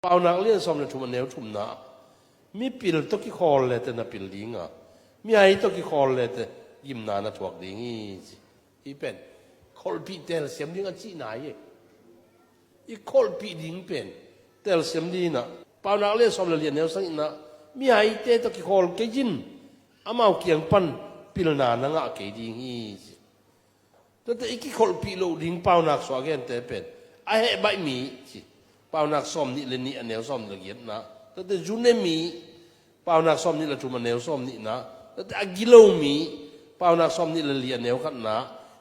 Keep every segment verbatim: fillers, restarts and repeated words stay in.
Paunak lian sawm le thum a neu thumna ah, mipil tawh kikhawl lete na pil dinga, mihai tawh kikhawl lete gimna na thuak ding hi, ci. Hih pen kholhpih telsiam ding a cihna hi. I kholhpih ding pen telsiam dingin ah, Paunak lian sawm le li a neu sagihna, mihaite tawh kikhawl kei in, amau kiang pan pilna na ngah kei ding hi, ci. Tuate i kikholhpih loh ding Paunak sung a gente pen, a heh baih mi, ci. Paunak sawmnih le nih a neu sawmnih le giatna, tuate zu ne mi, Paunak sawmnih le thum a neu sawmnihna, tuate a gilo mi, Paunak sawmnih le li a neu khatna,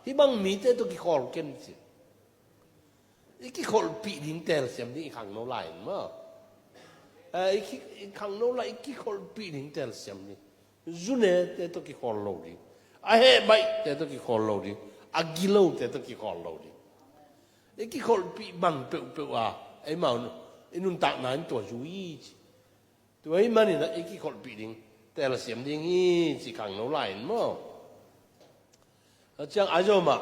hih bang mite tawh kikhawl ken, ci. I kikholhpih ding telsiam ding i khangno lai-in maw. Eh, i ki-, i khangno lai i kikholhpih ding telsiam ding. Zu nete tawh kikhawl lo ding. A heh baihte tawh kikhawl lo ding. A gilote tawh kikhawl lo ding. I kikholhpih bang peuhpeuh a, eimau i nuntakna in tua zu hi, ci. Tua ahih manin ah i kikholhpih ding telsiam ding hi, ci khangno lai-in maw. A ciang a zomah,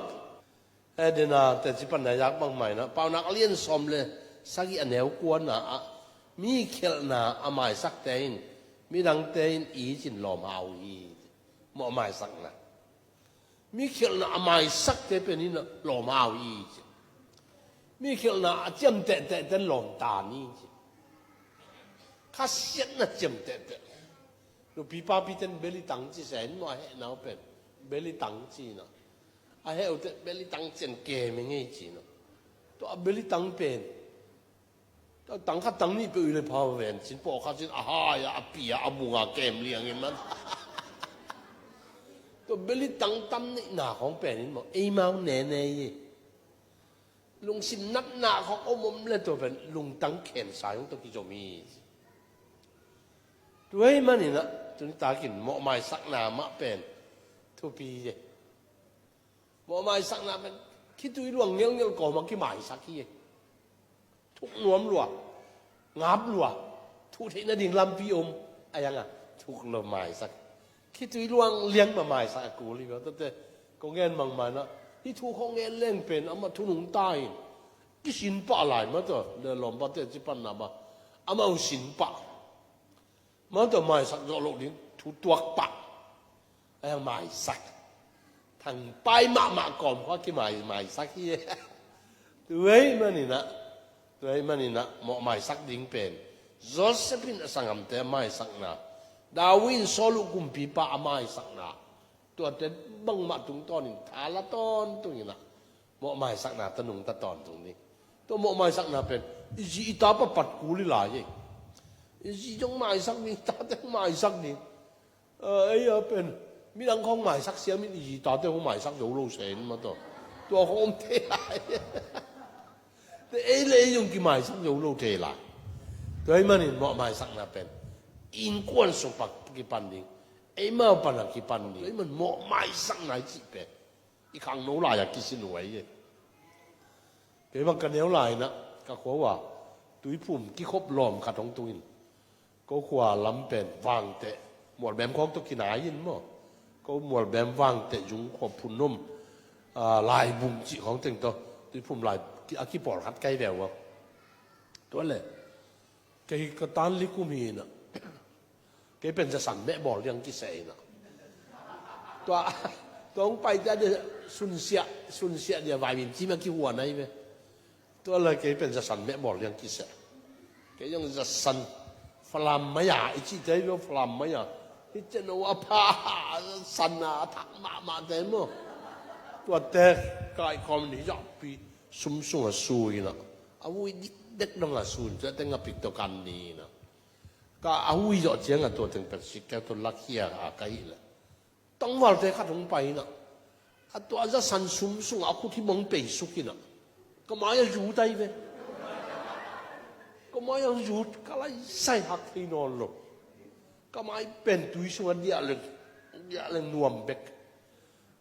eh, dena teci panna yak bangmah in ah, Paunak a lian sawm le sagih a neu kuana ah, mi khialhna a maisakte in midangte in i cin lawm hau hi, mawh maisakna. Mi khialhna a maisakte pen in ah lawm hau hi, ci. Mi khialhna a ciamtehtehte in lawm tan hi, ci. Khasiatna ciamtehteh. Nupi papite in belitang ci se in maw, a hehna uh pen belitang ci in ah, a heh uhte belitang ciang kem hi ngei ci in ah. Tua a belitang pen, tua tang khat tang nih peuh i le pha ven cin pawh khat cin a hai a, a pi a, a bung a kem liang in man. Tua belitang tam neihna khawng pen in maw, eimau nene hi. Lungsim natna khawng om om le tua pen lungtang khensa hong tawh kizom hi. Tua ahih manin ah, tuni takin mawh maisakna mah pen thupi hi. Mawh maisakna pen khitui luang ngelngel kawm a kimaisak hi. Thuk nuam lua, ngap lua, thuh theih nading lampi om, a yang a thuk lo maisak. Khitui luang liang mah maisak a kul hi. Tua te ko ngen mangmah in ah, hih thu khawng ngen leng pen amah thu nungta in kisin pah lai mah tua, le lawmpaute ci panna mah, amah uh sin pah. Mah tua maisak zawh loh ding thu tuak pah. A yang maisak. Thangpai mahmah kawm khua kimai, maisak hi. Tua ahih manin ah, tua ahih manin ah mawh maisak ding pen Joseph in a sanggamte a maisakna, David in Saul uh kumpipa a maisakna, tuate bangmah tungtawnin tha la tawntung in ah, mawh maisakna tawh nungta tawntung ding. Tua mawh maisakna pen i zi i ta papat kul hi lai hi. I zi zong maisak ding, i tate zong maisak ding. Eh, ei a pen midang khawng maisak siamin i zi i tate khawng maisak zo lo se in mah tua. Tua khawng om thei lai. Te ei le ei zong kimaisak zo lo thei lai. Tua ahih manin mawh maisakna pen innkuan sung pan kipan ding, eimau pan a kipan ding. Tua ahih man mawh maisakna i cih pen i khangno lai-a kisin huai hi. Kei bang ka neu lai-in ah, ka khua uh a tuiphum kikhop lawm khat hong tung in, ko khua lam pen Vangteh, Mualbem khawng tawh kinai in maw, ko Mualbem Vangteh zung khua phun om, ah, Laibung cih khawng teng tawh tuiphum lai a kipawlkhat kai ve uh a. Tua le kei ka tan li kum hi in ah, kei pen zasan meh bawl liang kiseh in ah. Tua, tua hong paite a dia sunsiah, sunsiah dia vaimim cim a kihuan ahi ve. Tua le kei pen zasan meh bawl liang kiseh. Kei zong zasan Falam mai-a i cihte hi ve, Falam mai-a. Hih ciang no a pha zasan a thak mahmahte maw. Tuate kaikhawm in hih zakpi sum sungah su in ah, a vui dikdek dongah su in, tuate ngapik tawh kan ni in ah. Ka a hui zawh ciangah tua teng pen sikkeu tawh lakhia a ka hih leh, tangvalte khat hong pai in ah, a tua zasan sum sungah a khut hih bang peisuk in ah, ka mai a zut ahi ve. Ka mai a zut, ka laisai hak thei nawn lo. Ka mai pen tui sungah diah le, diah le nuam bek.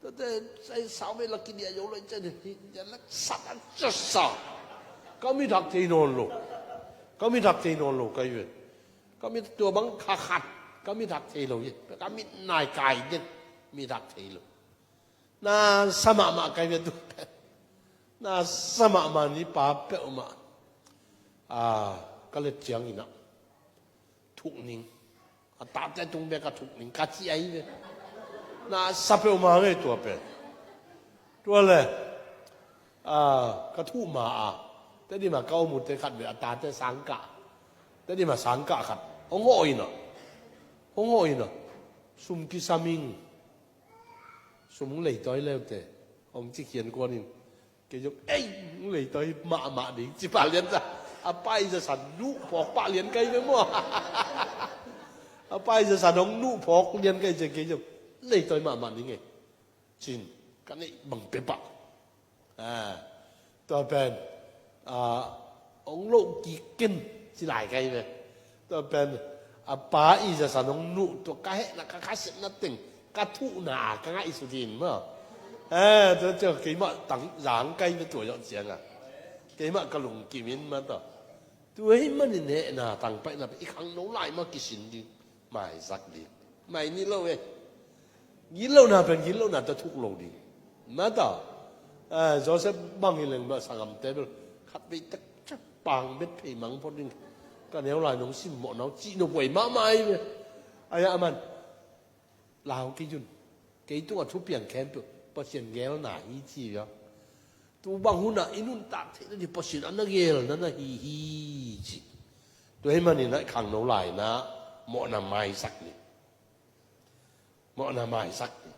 Tuate sai sau ve la kidiah zo lo, i ciah dih, diah le sat a ciah sa. Ka mit hak thei nawn lo. Ka mit hak thei nawn lo ka hi ve. Ka mit tua bang kha khat, ka mit hak thei lo hi. Ka mit nai kai den, mit hak thei lo. Na sa mahmah ka hi ve tu. Na sa mahmah ni pa peuhmah. Ah, ka let ciangin ah thuk ning, a tate tung bek a thuk ning ka ci ahi ve. Na sa peuhmah ngei tua pen. Tua le, a, ka thuh ma a, Tedim a ka om uh te khat ve, a tate sangkah, Tedim a sangkah khat hong hawh in ah, hong hawh in ah, sum kisam ing, sum hong leitawi leute, hong ci khian kuan in, kei zong ei, hong leitawi mahmah ding ci pah lian ta. A pa i zasan nuh phawk pah lian kai ve maw. A pa i zasan hong nuh phawk lian kai ciang kei zong leitawi mahmah ding ei, cin ka neih bang pia pah. A, tua pen, a, hong loh kik ken ci lai kai ve. Tua pen a pa i zasan hong nuh, tua ka hehna, ka khasetna teng, ka thuhna a ka ngaihsut in maw. A, tua ciang keimah tang zang kai ve tua zawh ciang a, keimah ka lungkim in maw tua. Tua ahih manin hehna tangpaihna pen i khangno lai mah kisin ding, maisak ding. Mai ni lo e. Gitlohna pen gitlohna tawh thuk lo ding. Mata, eh, Joseph bang hi leng mah sangam table khat vei tak ciang pang bet phei mang phot ding. Ka neu lai nong simmawh nau cih nop huai mahmah ahi ve. Ai a man lau kei un. Kei tungah thupiang khempeuh Pasian geelna hi ci uh a. Tu bang hunah i nuntak theihna ding Pasian a na geelna na hi hi ci. Tua ahih manin ah khangno lai-in ah mawhna maisak ni. Mawhna maisak ni.